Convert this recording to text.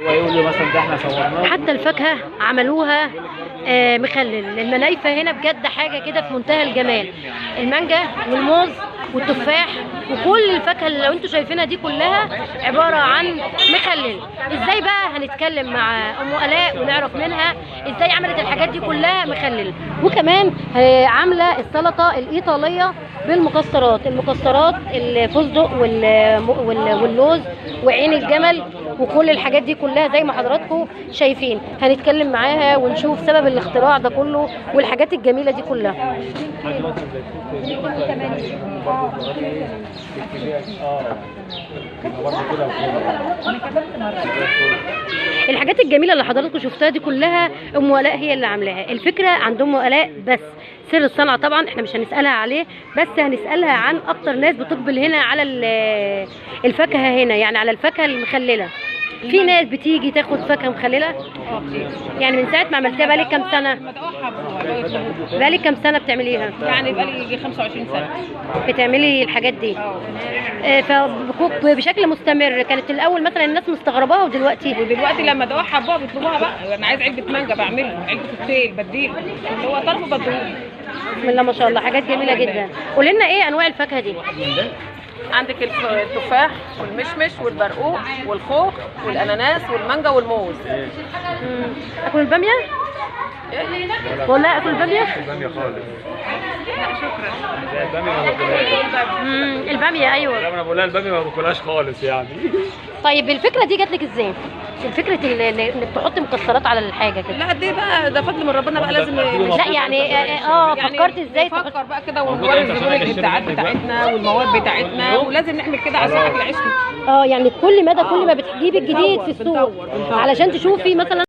هو يقول لي مثلا ده احنا صورناه. حتى الفاكهة عملوها مخلل. المنايفة هنا بجد حاجة كده في منتهى الجمال. المانجا والموز والتفاح وكل الفاكهة اللي لو انتوا شايفينها دي كلها عبارة عن مخلل. ازاي بقى هنتكلم مع ام الاء ونعرف منها ازاي عملت الحاجات دي كلها مخلل، وكمان عاملة السلطة الإيطالية بالمكسرات، المكسرات الفستق واللوز وعين الجمل وكل الحاجات دي كلها زي ما حضراتكم شايفين. هنتكلم معاها ونشوف سبب الاختراع ده كله والحاجات الجميلة دي كلها. الحاجات الجميلة اللي حضراتكم شفتها دي كلها ام ولاء هي اللي عاملاها. الفكرة عند ام ولاء، بس سر الصنعة طبعا احنا مش هنسالها عليه، بس هنسالها عن اكتر ناس بتقبل هنا على الفاكهة هنا، يعني على الفاكهة المخلله. في ناس بتيجي تاخد فاكهة مخلله، يعني من ساعة ما عملتها بقالك كام سنة؟ بقالك كام سنة بتعمليها؟ يعني بقالي يجي 25 سنة بتعملي الحاجات دي. فبشكل مستمر. كانت الاول مثلا الناس مستغرباها، ودلوقتي لما دوقها حبوها بيطلبوها بقى. انا عايز علبة مانجا بعملها، علبة كوكتيل بديله، اللي هو طلبه بديله. بسم الله ما شاء الله، حاجات جميلة جدا. قولي لنا ايه انواع الفاكهة دي؟ عندك التفاح والمشمش والبرقوق والخوخ والاناناس والمانجا والموز. اكل الباميه؟ بقول لها اكل الباميه؟ الباميه خالص. لا شكرا. الباميه ما باكلهاش. الباميه ايوه. لا انا بقول لها الباميه ما باكلهاش خالص يعني. طيب الفكرة دي جات لك ازاي؟ الفكرة انك تحطي مكسرات على الحاجة كده. لا دي بقى ده فضل من ربنا بقى، لازم. لا يعني يعني فكرت ازاي؟ نفكر بقى كده ونوري الزبون الابداعات بتاعتنا والمواد بتاعتنا، ولازم نعمل كده عشان اكل عيشنا. يعني كل مدى كل ما بتجيبي الجديد في السوق علشان تشوفي مثلا.